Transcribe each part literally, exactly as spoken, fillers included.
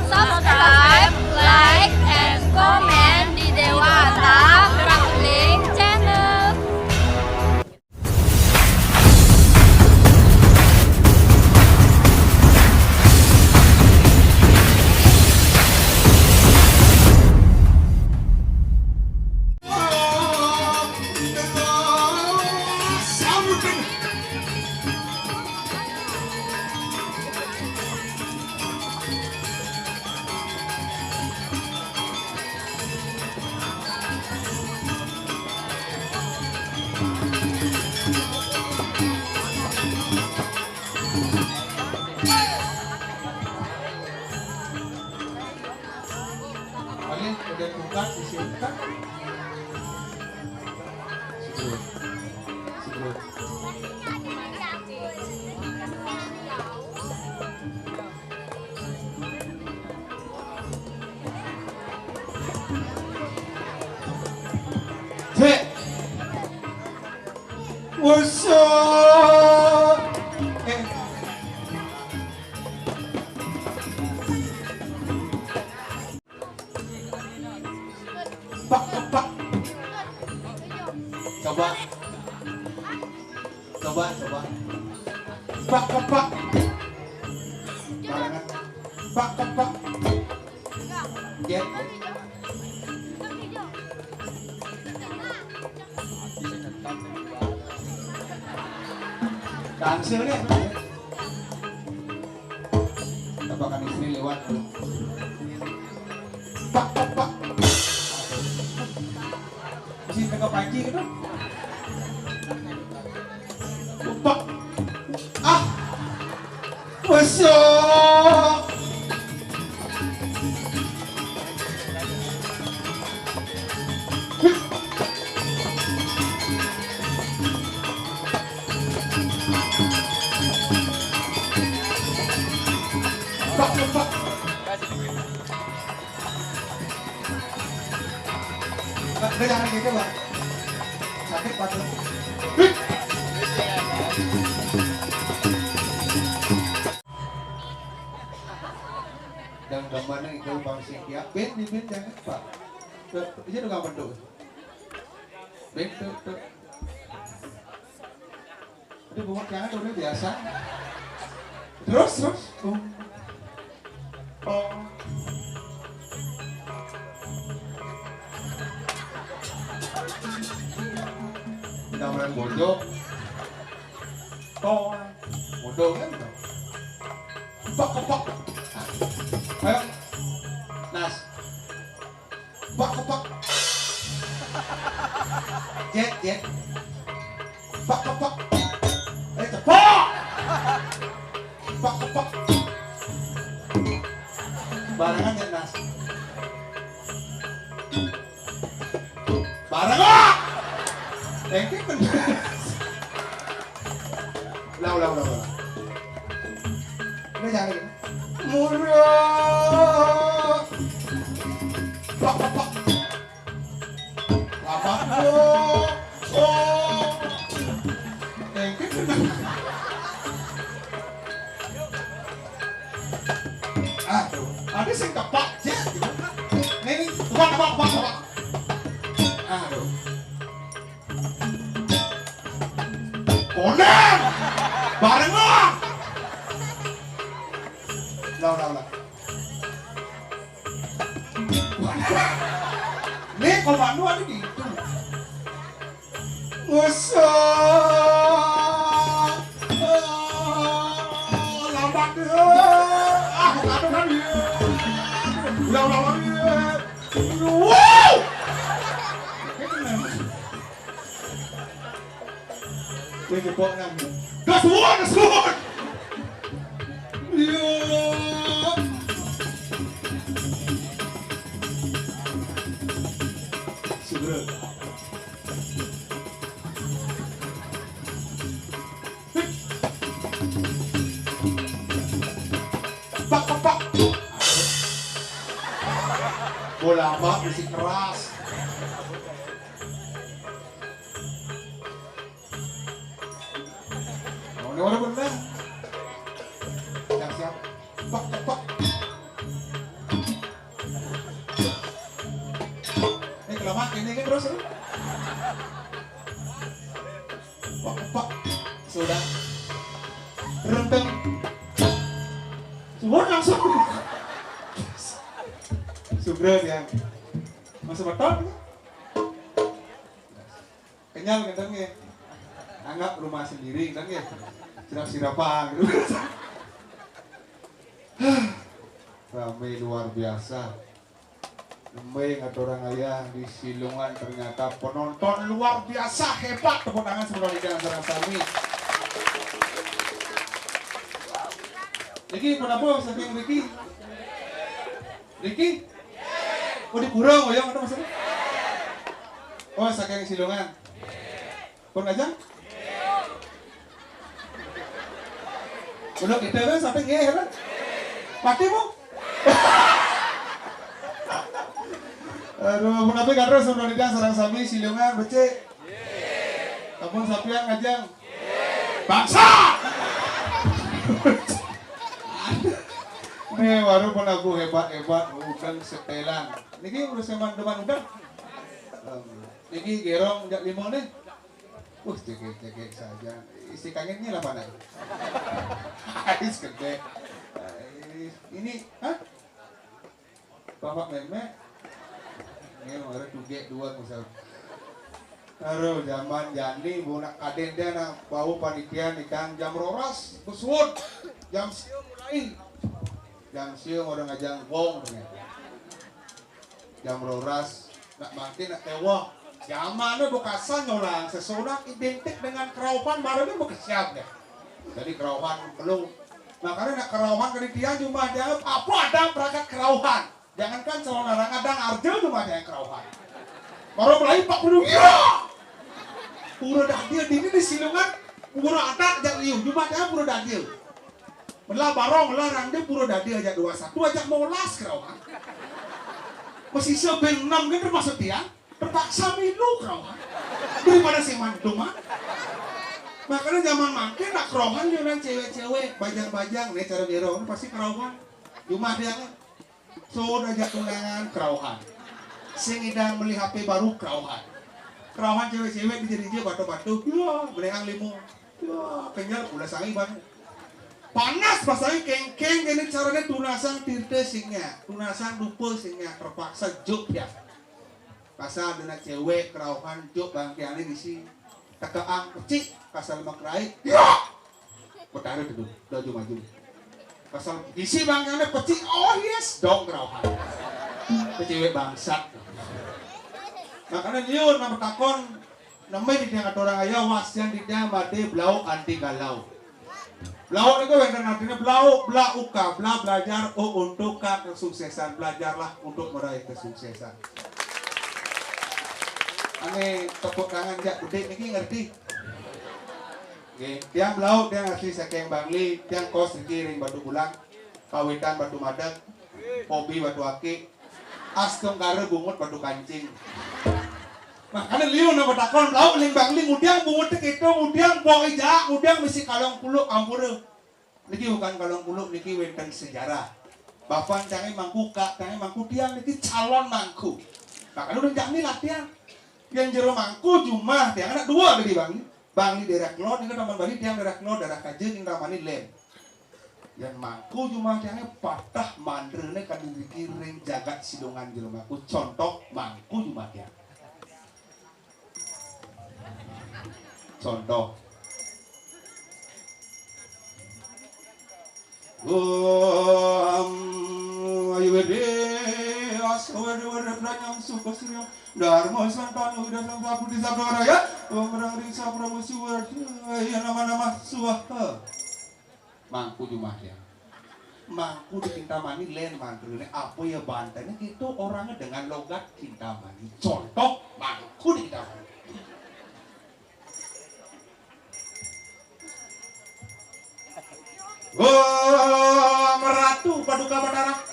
Subscribe, like, and comment di Dewata Grappling Channel. Oke, udah buka, disimpan. Sebelum. Sebelum. Sik. Usah. Eh. Pak, pak. Coba. Coba, coba. Pak, pak, pak. Barengan. Pak, pak, pak. Jet. Tangsel nih. Tebakan istri lewat. Pak, pak, pak. Masih tengah panci gitu. Pak. Ah. Masuk. Pak, pak. Pak, udah jangan gitu, Pak. Sakit, Pak. Dan gambarnya itu Bang Sintia. Ben, di ben jangan, Pak. Tuh, ini udah nggak mendung. Ben, tuh, tuh. Aduh, bunga jangan udah biasa. Terus, terus. Oh. Oh. Kita main bojok. Oh. Bodoh kan? Pak, pak. Ayo. Nas. Pak, pak. Jet, jet. Pak, pak. Eh, cepat. Pak, pak. Barengan ya, Nas. Barengan. Thank you, bener. Ulang, ulang, ulang, ulang. Ini jangan. Murah. Pak, pak, pak. Apa? Oh, oh. Thank you. Aduh, ada sing kepak, Jet, gitu. Nih, nih, tebak, tebak, tebak, tebak. Aduh. Konen! Barengan! Ulang, ulang, ulang. Nih, komando ada di itu. Usah. Ah, lambat deh. Ah, bukan, bukan. Ulang, ulang, ulang. Wow! Wih, jebok kan. Gas, wah, gas, wah. Iya. Segera. Pak, pak, pak. Bola apa, musik keras. Oh, ini orang bener. Siap, siap. Pak, pak, pak. Terus, eh? Pak, pak. Sudah. Renteng. Sudah langsung. Sudah ya. Masuk beton. Kenyal ngeten nggih. Anggap rumah sendiri ngeten nggih. Sirap-sirapan gitu. Ramai luar biasa. Nembe ngaturang ayah di Silungan, ternyata penonton luar biasa hebat. Tepuk tangan sebentar di sareng sami. Niki penapa saking Ricky? Ricky? Oh, di Pura, oh ya, ngono maksudnya? Oh, saking Silungan. Pun aja? Udah kita kan sampai nggih kan? Mati, Bu? Aduh, ampun, tapi kan terus udah sareng sami Silungan becik. Ampun, sampean ngajeng. Bangsa. Nih, baru pun aku hebat-hebat, udang setelan. Niki udah seman depan udang. Em, niki gerong jak lima nih. Uh, cekek-cekek saja. Isi kangennya lah, Pak, nih? Ais gede. Ais. Ini, hah? Bapak Memek. Ini orang tuge dua misal. Aduh, zaman jani, bunak kaden dia nak bau panitia nih, Kang. Jam roras, besuut. Jam sia mulai. Jam sia orang ngajang gong, nih. Jam roras, nak mangkin, nak tewak. Zamannya bekasan nyolang, sesonak identik dengan keraupan, baru ini bekesiap ya. Jadi keraupan belum. Makanya nak keraupan keritian cuma dia apa ada perangkat keraupan. Jangankan calon orang ada arja cuma dia keraupan. Baru mulai pak puluh ya. Pura dadia di ini di Silungan, pura ada jak liu, cuma dia pura dadia. Melah barong, melah rande pura dadia aja dua satu aja molas kerauhan. Masih sebeng enam kan termasuk dia, terpaksa milu kerauhan. Daripada si mantu mah. Makanya zaman makin nak kerauhan dia orang cewek-cewek, bajang-bajang, nih cara gerong, pasti kerauhan. Cuma dia kan. Sudah aja tunangan, kerauhan. Sing idang beli H P baru, kerauhan. Kerauhan cewek-cewek di jari batu-batu, ya, mendingan limo. Ya, kenyal pula sangi ban. Panas pasai kengkeng, ini caranya tunasang tirte singa, tunasang dupa singa, terpaksa juk ya. Pasal dina cewek kerauhan juk bangkiane bisi. Tekeang pecik, pasal makrai. Ya! Betara dulu, laju maju. Pasal isi bangkiane pecik, oh yes, dong kerauhan. Itu cewek bangsat. Makanya liur nama takon, namanya di tengah orang ayah, wasian di tengah mati, belau anti galau. Belauk niku wénten artiné belauk, bla uka, bla belajar, u untuk ka kesuksesan. Belajarlah untuk meraih kesuksesan. Ané tepuk tangan jak bedik niki ngerti? Nggih, tiang belauk, tiang asli saking Bangli, tiang kos niki ring Batu Bulang, kawitan Batu Madeg, hobi batu akik, astungkara bungut batu kancing. Makanya liu nama takon, belauk ling Bangli, ngudiang bungut kéto, ngudiang boi jaak, ngudiang misi kalong kuluk ampura. Niki bukan kalong kuluk, niki wénten sejarah. Bapan tiangé mangku, kak tiangé mangku, tiang niki calon mangku. Makanya udah jani lah tiang. Yang jero mangku jumah tiang anak dua dari Bangli. Bangli daerah Kelod, niki Taman Bali, tiang daerah Kelod, daerah Kaja, ning ramani lem. Yang mangku jumah tiangé patah mandrene kadhi niki ring jagat Sidungan jero mangku. Contoh mangku jumah tiang. Contoh. Om Ayu Wede Aswede Wede Pranyang Suka Surya Dharma Santanu Ida Sang Prabu Desa Prawaraya. Om Rang Ring Sa Prabu Siwada. Ya nama nama Swaha. Mangku jumah dia. Mangku di Kintamani lén mantrine apa ya bantennya gitu orangnya dengan logat Kintamani. Contoh mangku di Kintamani. Wah, meratu Paduka Batara.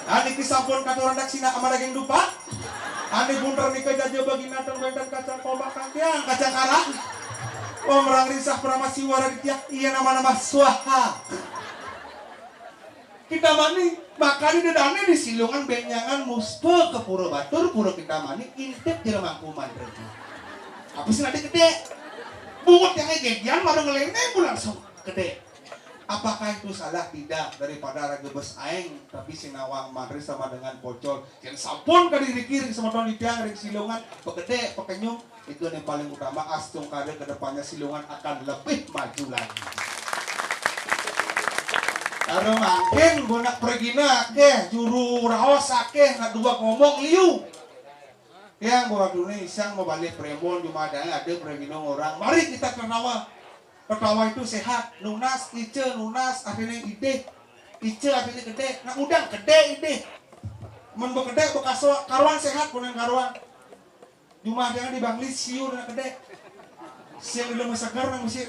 Aniki sampun katuran daksina amaraging dupa. Ane bunter nika jaja bagi nateng wénten kacang kombak kangkang, kacang karang. Om Rang Ringsah Pramasiwa Raditya, iya nama-nama swaha. Kintamani, makanya da dané di Silungan bénjangan muspa ka pura batur, pura Kintamani, intip jero mangku mantra. Apa sih nanti gedé? Bungut yang gegian baru ngelénéng langsung gedé. Apakah itu salah? Tidak, daripada raga bes aéng, tapi sinawang mantra sama dengan pocol. Yén sampun kadiriki ring semeton titiang ring Silungan, pagedé, pakenyung, itu yang paling utama, astungkara ke depannya Silungan akan lebih maju lagi. Karo mangkin, gua nak pragina akéh, juru raos akéh, nak dua ngomong liu. Yang gua dulu nih, iseng mau balik Prembon, cuma ada, ada pragina orang. Mari kita ke rawa. Ketawa itu sehat, nunas, ica, nunas, artinya idih. Ica artinya gedé, nak udang gedé idih. Mun bekedé bekas karuan sehat, kuning karuan. Jumah jangan di Bangli, siu nak gedé. Siang di rumah segar nang besi.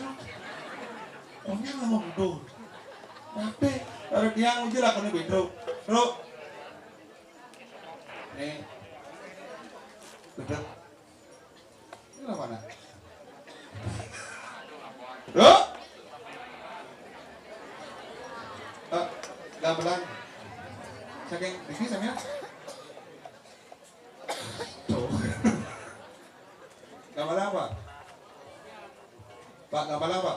Konyang ngomong tuh. Tapi, ada tiang uji lah, kena bedro. Bro. Nih. Bedro. Ini lah mana? Loh? Eh, gamelan. Saking diki sampean? Tuh. Gamelan apa? Pak, gamelan apa?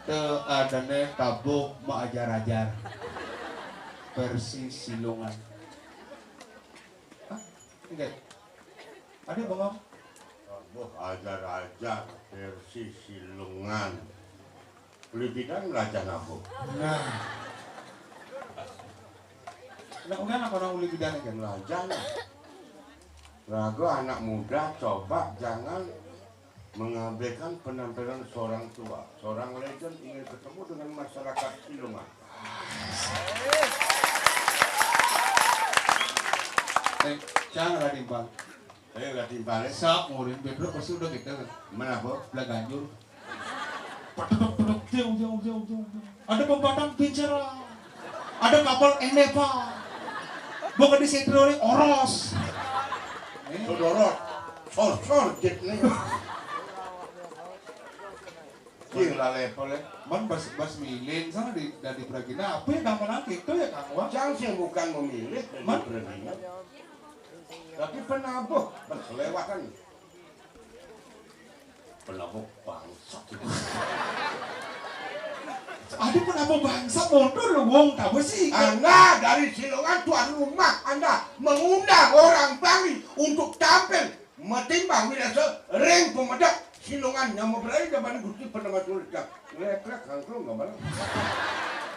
Teu adané tabuh maajar-ajar. Versi Silungan. Hah? Enggak. Ada bengong? Tabuh ajar-ajar versi Silungan. Uli bidan melajah nabuh. Nah. Nah, udah anak orang uli bidan kan? Melajah lah. Raga anak muda, coba jangan mengabaikan penampilan seorang tua. Seorang legend ingin ketemu dengan masyarakat Silungan. Eh, jangan lah timpal. Eh, lah timpal, eh. Sap, ngurin bedro pasti udah gitu. Mana, Bo? Belah ganjur. Pededok, pededok, jauh, jauh, jauh, jauh, jauh. Ada pembatang bicara. Ada kapal Enepa. Bukan di Setro ini oros. Eh. Sodorot. Sor, sor, jet nih. Iya, lah level ya. Man bas, bas milin sana di, dari Pragina. Apa ya gamelan itu ya, Kang Wang? Jangan sih bukan memilih dari Man? Pragina. Tapi penabuh berselewatan. Penabuh bangsat itu. Ada penabuh bangsat, mundur lu, wong tabuh sih. Anda dari Silongan tuan rumah, Anda mengundang orang Bali untuk tampil metimbang wirasa ring pemedek Silongan yang memperoleh dapat Gusti Purnama Tulis. Lekrek kangkung nggak malam.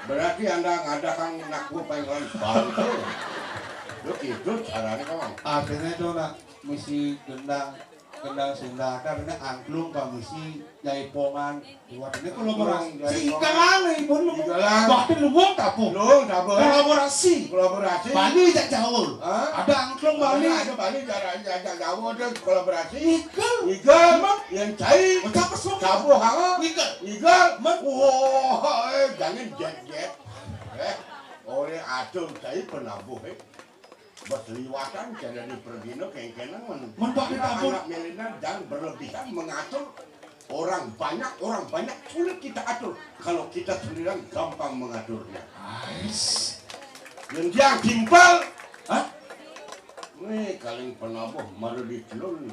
Berarti Anda ngadakan anak gua pengalaman bangkrut. Lu itu caranya, Kang. Artinya itu nak misi gendang, gendang Sunda, karena angklung, Pak, misi jaipongan. Buat ini kolaborasi. Jaipongan. Si Igal nih, pun lu. Igal. Bahkan lu wong tabuh. Lu tabuh. Kolaborasi. Kolaborasi. Bali jak Jawa. Hah? Ada angklung Bali. Ada Bali, ada, ada, ada Jawa, ada kolaborasi. Igal. Igal. Emang? Yang cai. Ucap pesu. Tabuh, ha? Igal. Igal. Emang? Wah, eh, jangan jet-jet. Eh, oleh atur cai penabuh, eh. Besliwatan, jadi di Pragina, kengkenang, men-, Mun pakai tabuh. Anak milenial jangan berlebihan mengatur orang banyak, orang banyak sulit kita atur. Kalau kita sendirian gampang mengaturnya. Ais. Yang dia timpal, hah? Penabuh mara di telun.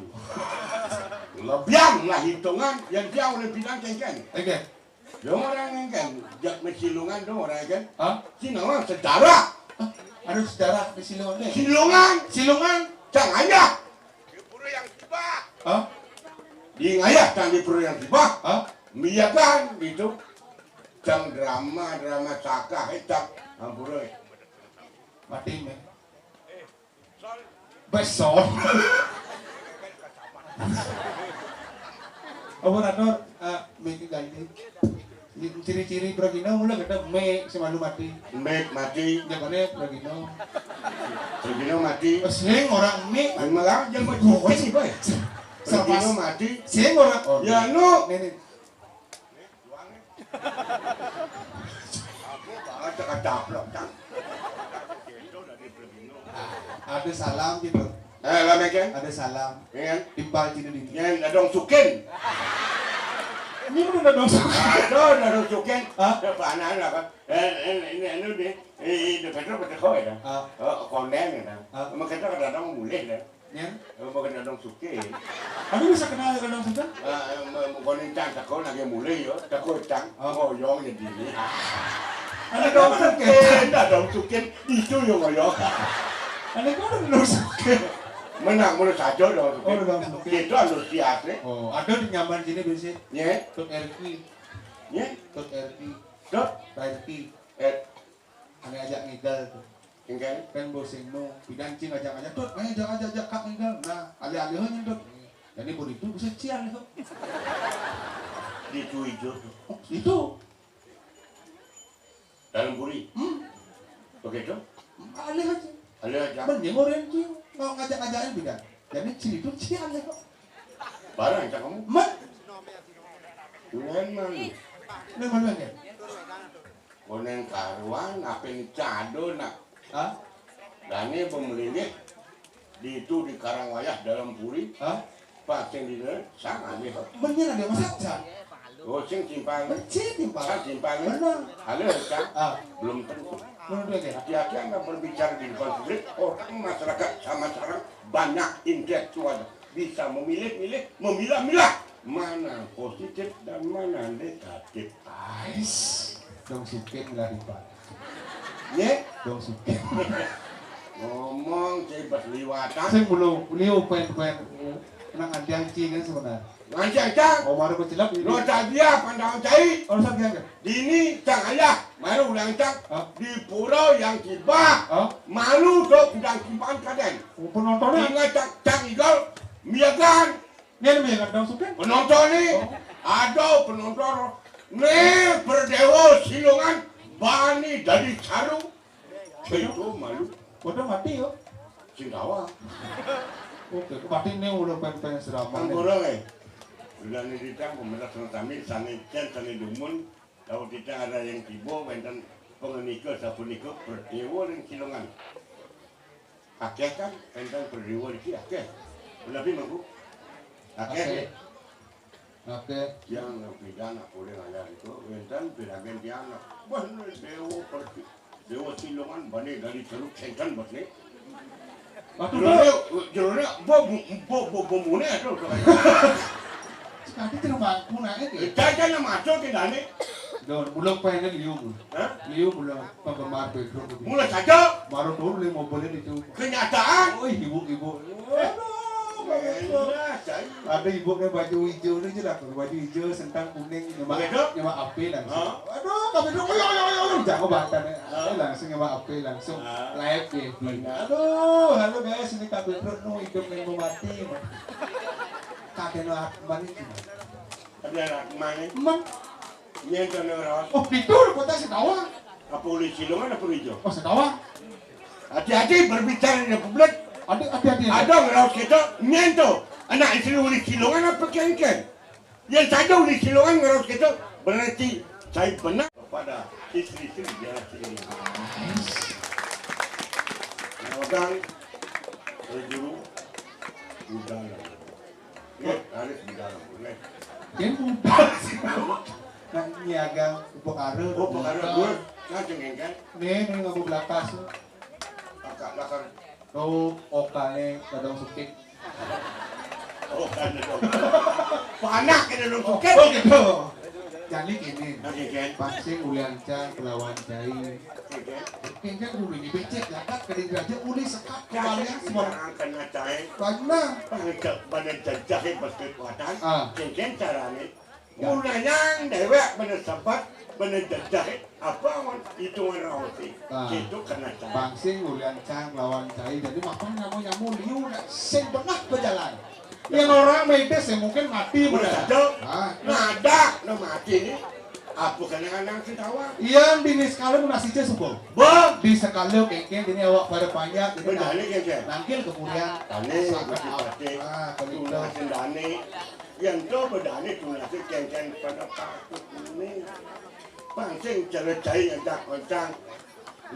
Lebihan lah hitungan, yang dia oleh bidang kengkeng. Oke. Dong orang kengkeng, jak meh Silungan dong orang kengkeng. Hah? Sini orang sejarah. Hah? Ada sejarah di Silungan deh. Silungan. Silungan. Cang ayah. Di pura yang tiba. Hah? Di ngayah cang di pura yang tiba. Hah? Miagan itu. Cang drama, drama sakah, eh, cang. Ampura, eh. Mati, meh. Beson. Operator, ah, mik ganti. Ciri-ciri pragina mula kata mik semalu mati. Mik mati. Dia mana pragina? Pragina mati. Sing orang mik. Memang lah, jangan macam ni, boy. Pragina mati. Sing orang. Oh, ya, nu. Ini, ini. Ada salam gitu. Eh, lah, Mek, ya? Ada salam. Iya. Timpal cina di. Yang dadong sukin. Ini udah dadong sukin. Aduh, dadong sukin. Hah? Apa anak apa? Eh, ini, ini, anu deh. Eh, eh, Pedro pada kau ya? Ah. Oh, konden ya. Ah. Sama kita kadang-kadang boleh dah. Nyen? Bukan dadong sukin. Aduh, bisa kenal dadong sukin? Ah, bukan cang, tako lagi mulai yo, tako cang, ngoyong jadi ini. Ada dadong sukin. Dadong sukin, itu yang ngoyong. Ada kau dadong sukin. Menang mulu saja dadong sukin. Oh, dadong sukin. Itu antusias nih. Oh, ada di nyaman sini besi. Nye? Tut R Q. Nye? Tut R Q. Tut? Tut R Q. Eh, Ane ajak ngidal tuh. Engken? Kan boseng no, pidan cing ajak-ajak, "Dot, ayo ajak-ajak, ajak Kak ngidal." Nah, alih-alih nyen, Dot. Jadi begitu bisa cian itu. Di itu hijau tuh. Oh, itu. Dalam puri. Hmm. Begitu? Alih aja. Alih aja. Mending orang cing mau ngajak-ngajakin pidan. Jadi cing itu cian itu. Barang cak kamu. Mat. Memang. Memang ya. Koneng karuan, ape ni cado nak? Hah? Dane bemelilih di itu di Karangwayah dalam puri. Hah? Pacing di dalam, sang alih. Bener ada masak, Cak? Oh, sing timpal. Sing timpal. Sang timpal. Bener. Alih, Cak? Ah. Belum tentu. Menurut dia? Hati-hati Anda berbicara di depan publik, orang masyarakat sama sekarang banyak intelektual. Bisa memilih-milih, memilah-milah mana positif dan mana negatif. Ais, dong suke melaripan. Ye? Dong suke. Ngomong cai bas liwatan. Sing bulu, liu pen pen. Nang antiang ci kan sebenarnya. Ngancang cang. Oh, baru kecilap ini. Lo tak dia pandang cai. Oh, sab dia kan? Dini cang ayah, baru ulang cang. Hah? Di pura yang tiba. Hah? Malu dok bidang kimpaan kaden. Oh, penontonnya. Ingat cang, cang igal, miagan. Nyen mi ngadang suke? Penonton ni. Oh. Ada penonton. Ni perdewa silungan bani dari saru. Itu malu. Udah mati yo. Singkawa. Oke, mati ni udah pen-pen serama ni. Angkura eh. Udah ni ditang pemerintah sama kami, sana ikan, sana dumun. Kalau kita ada yang tiba, wenten pengenika, sapunika, perdewa dan silungan. Akeh kan, enten perdewa iki akeh. Menawi mangku? Akeh. Akeh. Akeh. Yang pidan nak boleh ngayah itu, enten pidan tiang nak. Wah, dewa perti, dewa silungan bani dari Teluk Sengkan bos ni. Waktu jerone, jerone, bo, bo, bo, bo, mune itu. Sekali terima aku naik. Jajan yang masuk ke dane. Don, bulog pa yan, liw mo. Ha? Liw mo lang, penggemar Pedro ko. Mula saja. Baru turun lima bulan itu. Kenyataan. Uy, ibu-ibu. Aduh, ada ibu na baju hijau na je lah. Baju hijau, sentang kuning, nama, nama ape langsung. Ha? Aduh, kami tu, ayo, ayo, ayo, ayo. Jago batan ya. Ha? Langsung nama ape langsung. Ha? Live di F B. Benar. Aduh, halo guys, ini Kak Pedro no hidup dan mau mati. Kakek no mana itu? Ada anak mana? Emang. Nyen to nang raos. Oh, itu kota Sekawa. Apa uli silungan apa uli ijo? Oh, Sekawa. Hati-hati berbicara di publik. Ada, hati-hati. Ada ngeraos kita, nyen to. Anak istri uli silungan apa kengkeng? Yang saja uli silungan ngeraos kita, berarti saya benar kepada istri-istri dia sendiri. Orang berguru, udah lah. Nggih, raris budal ampun, nggih. Yen budal sih. Nang niaga upakara. Oh, upakara, dua. Dua. Nah, jeng enggal. Nih, nih, nganggo belakas. Agak lakar. Oh, okané Dadong Sukit. Oh, kan Dadong. Panak Dadong Sukit. Oh, gitu. Jadi gini, Oke, Ken. Pang sing uli ancang kelawan cai. Oke, Ken. Kéngkén kudu dibécék, jagat ka diri raja uli sekat kembalian semua. Jangan kena cai. Karena Bana jajahé pas kekuatan. Ah. Kéngkén carané. Gunanyang déwék bana sebat, bana jajahé. Apa amun hitungan raosé? Ah. Gitu kena cai. Pang sing uli ancang kelawan cai. Jadi mapan nyamu-nyamu liu nak sing pernah berjalan. Yang orang médés ya mungkin mati. Udah bener. Satu. Ah. Nah, ada, nah mati nih. Apa kena anak sing tawa? Yang di niskala masih aja subuh. Bah. Di sekala kéngkén ini awak pada panjat, jadi Benar nih, Kéngkén. Nangkil kepurian. Tani, Sampai mesti awak. Batik. Ah, kalau itu. Lunasin Dani. Yang tu bedani lunasin Kéngkén pada takut ini. Pang sing cara cai ajak oncang.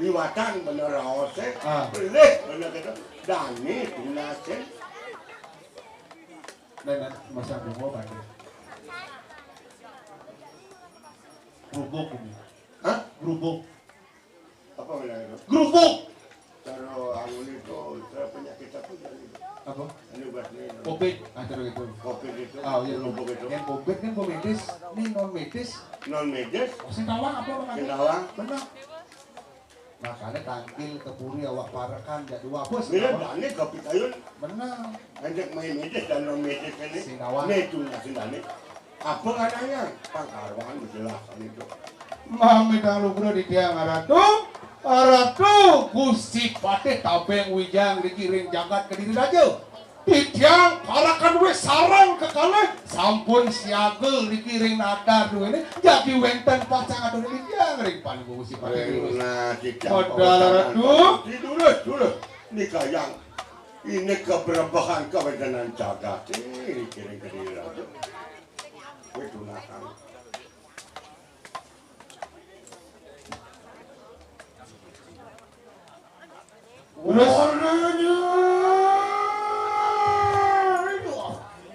Liwatan bener raosé. Ah. Pelih bener gitu. Dani lunasin. Nah, nah, masa bunga apa nih? Kerupuk ini. Hah? Kerupuk. Apa namanya itu? Kerupuk. Kalau anu itu, kalau penyakit apa tadi? Apa? Anu buat ini. Covid, ah, terus itu. Covid itu, Ah, oh iya. Kerupuk itu. Yang covid kan covid medis, ini non medis. Non medis? Oh, sing tawang apa namanya? Sing tawang. Benar. Makanya tangkil kepuri awak parekan jadi wapus. Bila Dani kopi kayun. Benar. Anjak main medis dan non medis ini. Sing tawang. Ini cuma sing Dani. Apa katanya? Pangkarwan jelas itu. Mamit lugra di tiang Ratu. Ratu Gusti Patih Tabeng Wijang dikiring jagat Kediri Raja. Titiang parekan wis sareng kekalih sampun siaga dikiring nadar duwene jagi wenten pacang atur titiang ring paling Gusti Patih. Ring Gusti. Nah, titiang Modal pawatangan Ratu. Dulus, dulus. Nikayang. Ini keberebehan kawentenan jagat. Eh, dikiring Kediri Raja. Wis tunangan. Terus? Warnanya.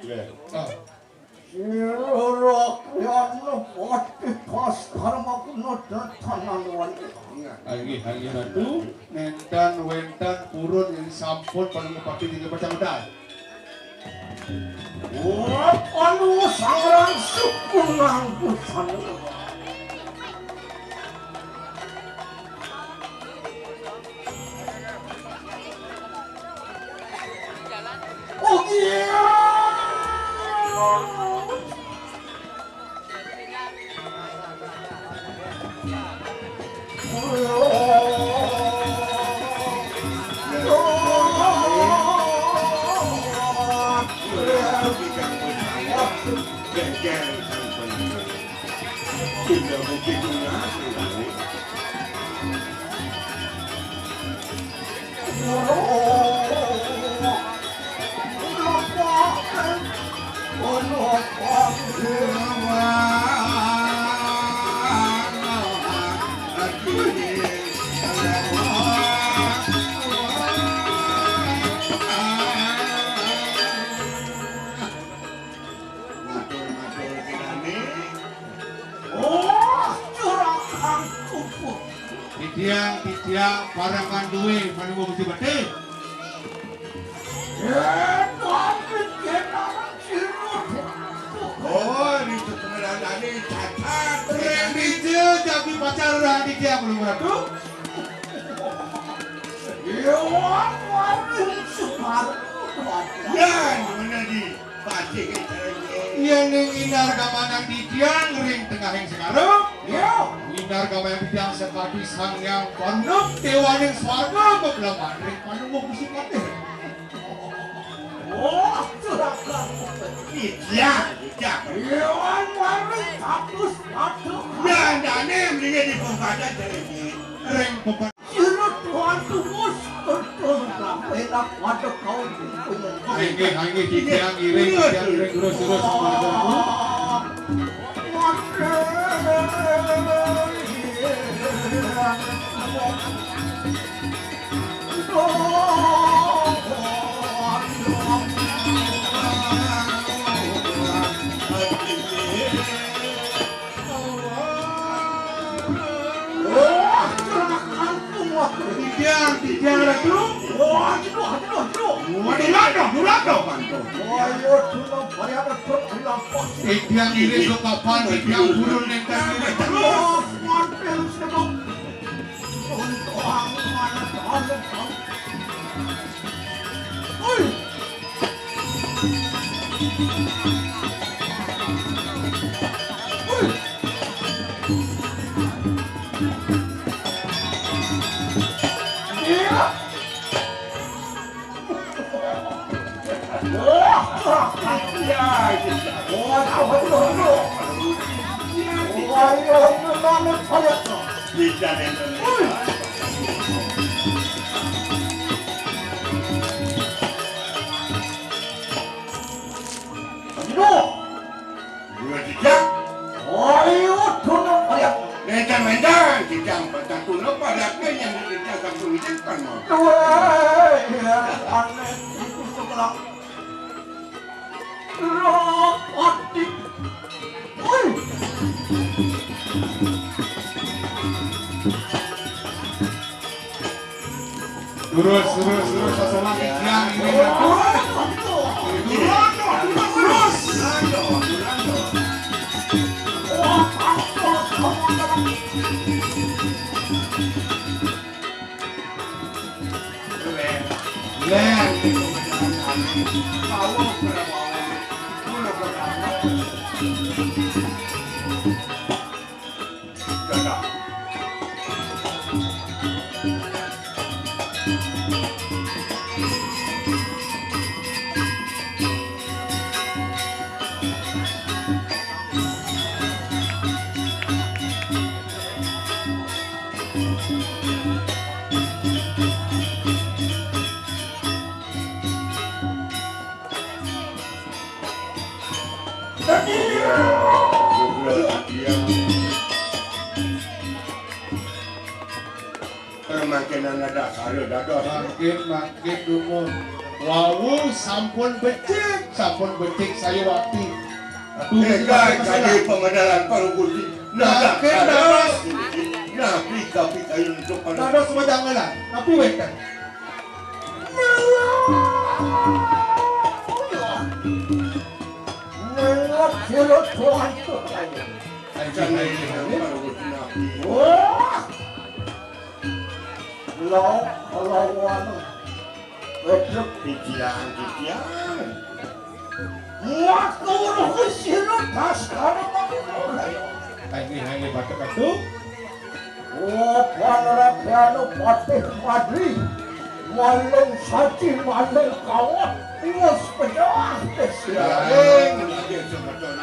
Iya. Ah. Sira rakyatna pati pas karma guna dadanan wali. Inggih, inggih Ratu, nénten wénten purun yen sampun panungkupati tinggal pacang medal. Wah, anu sarang suku nganggusan. Oh iya. Matur-matur kirane. Oh, juragan kupu. Titiang, titiang, parekan duwe, Panunggal Gusti Patih. Eh, tapi kenarang sirut. Oh, ini tuh pengenalannya cacat. Reni je, jadi pacar orang titiang, belum Ratu? Iya, wan, wan, Sukarno. Ya, mana di? Yen ning Inar Gamanang titiang ring tengahing segara. Ya. Inar Gamanang titiang sakadi Sang Hyang Parunup, dewaning swarga, bebelaman ring Panunggal Gusti Patih. Oh, juragan. Titiang, titiang. Dewan Wali kados madu. Dandane mriki di pembadan dari ring pembadan. Sira tuan tumus, betul sampai nak pada kau. Inggih, inggih, titiang ngiring, titiang ngiring, terus, terus, terus. Titiang, titiang, Ratu. Titiang ngiring ka papan, titiang purun nénten ngiring. Terus, mantel sedok. Untuk aku mana tahu. Oi. Oi. Iya. Dua jejak. Ayo, tuna payah. Nénten ménten, jejak patah tuna payah, yang jejak satu jejak kan mau. Dua, ya, aneh. Itu sebelah. Rapati. Woi. Terus, terus, terus, pasang lagi. Yang ini. Terus. Lén. Mangkin ada sare dados. Mangkin, mangkin dumun. Wau sampun becik, sampun becik saya wakti. Aduh, ini kadi pamadalan Palungguh Gusti. Nah, mangkin dados. Nah, pika-pika untuk pada. Dados pamajangelan. Tapi wénten. Mengot sira tuan tuh. Wah. Lo, lawan. Wedruk titiang, titiang. Muat kawruh sira Baskara Madura. Ayo, ayo, batuk, batuk. Oh, panrakyana Patih Madri, maling saji, maling kawat, wis pedah, wis. Saking, saking semeton.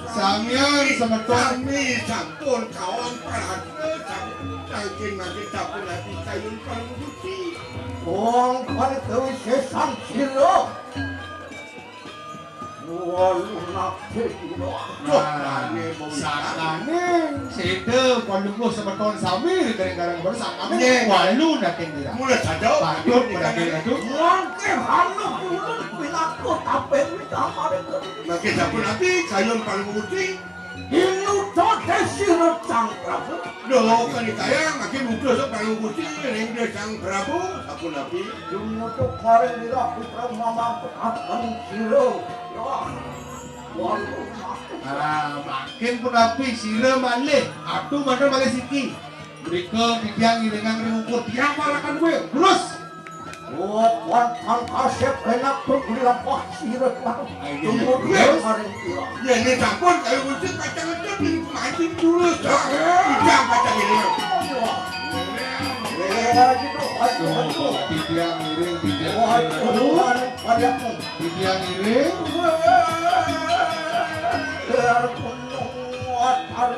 Sami sampun kawan parhati, saking, saking sampun ati kayun paling suci. Wong kang kawisésan sira. Walu nabi. Nah, sakaning sida Palungguh semeton sami ring gareng baru sakaning walu nabi dira. Mula saja. Patut dikabeh itu. Mangke hanu ulun pinaka tapih wikamari. Mangke sampun ati kayun Palungguh Gusti. Inuta Desi Sang Prabu. Duh, kanikayang, ati mutus Palungguh Gusti ring Sang Prabu, sapunapi? Dumutuk maring Ira Putra mamangkutaken sira. Wah. Waduh. Ah, mangkin punapi sira malih. Atu manten malih siki. Mrika titiang ngiringang ring ungkur. Tiang marakan kowe. Terus. Oh, pantang kasep enak bergulapah sira. Ayo, tunggu terus. Maring sira. Ya, ini sampun kayu musik kacang-kacang di mancing dulu. Tidak kacang ini. Ya, gitu. Aduh, aduh. Titiang ngiring, titiang ngiring. Waduh, aduh. Titiang ngiring. Biar penuh, aduh.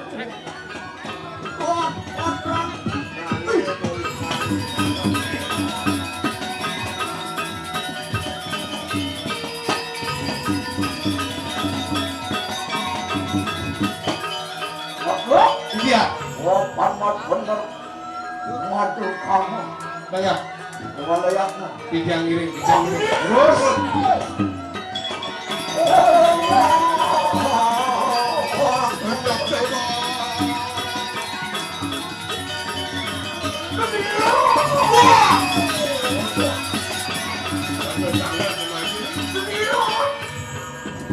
Iya. Oh, pamat bener. Waduh, kamu. Banyak. Coba layaknya. Titiang ngiring, titiang ngiring. Terus.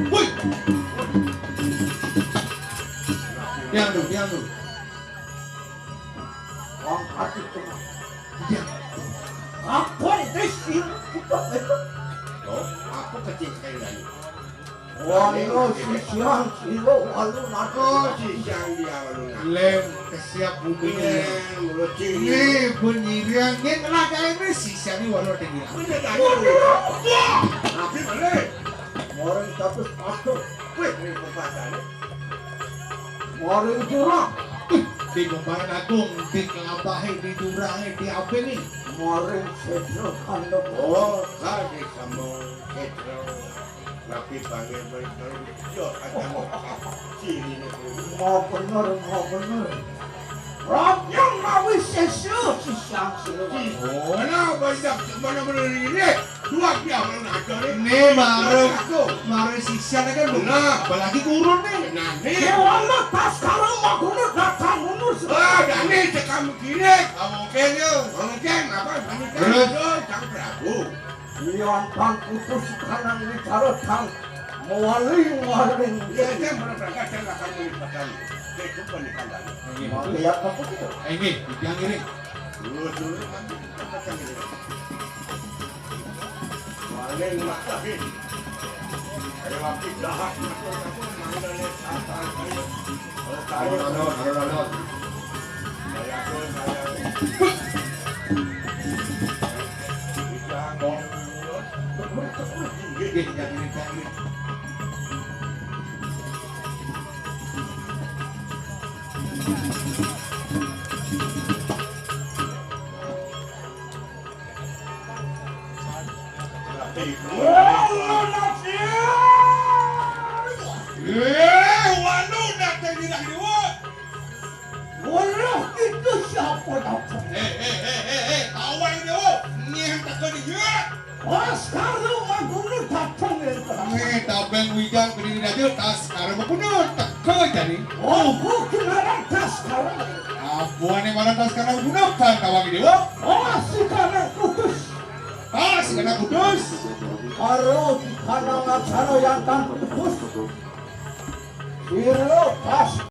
Wih. Angkat itu. Iya. Apa itu sih? Kita itu. Oh, aku kecil sekali lagi. Walu sisiang silo walu nado. Oh, sisiang dia walu nado. Lem kesiap bumi. Lem, mulut sini. Ini penyirian, ini tenaga ini sisiang ini walu tinggi. Bener kan? Waduh. Wah, tapi balik. Orang satu satu. Wih, ini perpasannya. Maring jurang. Ih, di Gumbaran Agung, di Kelabahe, di Jurangé, di apa nih? Maring Sedro Kandang. Oh, tadi sama Sedro. Tapi panggil baik-baik. Yo, ada mau sini nih. Mau bener, mau bener. Rakyat mawi sesu, sisiang sini. Oh, nah, banyak mana-mana ini. Dua dia orang ada ni. Ni, marung. Aku. Marung sisian kan, Bu. Nah. Apalagi gurun ni. Nah, ni. Dewana Baskara Maguna datang mundur. Ah, dah ni cekam kiri. Ah, mungkin, yo. Mungkin, apa? Ini kan, terus? Yo, Sang Prabu. Lian Tang Kutus kanang ni cara tang. Maling-maling. Ya, dia berangkat, dia akan melibatkan. Dia jumpa di kandang. Ini, Bu. Lihat apa tu? Ini, yang ini. Dulu, dulu, kan, kita kan ini. Paling matahin. Ayo, api jahat, ngatur-ngatur, manggil apa, ayo. Kalau tahu, alon-alon, alon-alon. Saya tuh, saya tuh. Bisa ngomong. Nggih, nggih, nggih. Eh, waduh, dateng di lagi, Wak. Walah, itu siapa datang? Eh, eh, eh, eh, eh, tawang dia, Wak. Nyeh, tak kena dia. Baskara Maguna datang yang terakhir. Nyeh, tabeng wijang berdiri aja, Baskara Maguna teka jadi. Oh, bukan orang Baskara. Apa ni malah Baskara Maguna, kan tawang dia, Wak? Oh, si kanak putus. Ah, si kanak putus. Karo di kanang acara yang kan putus. Sira pas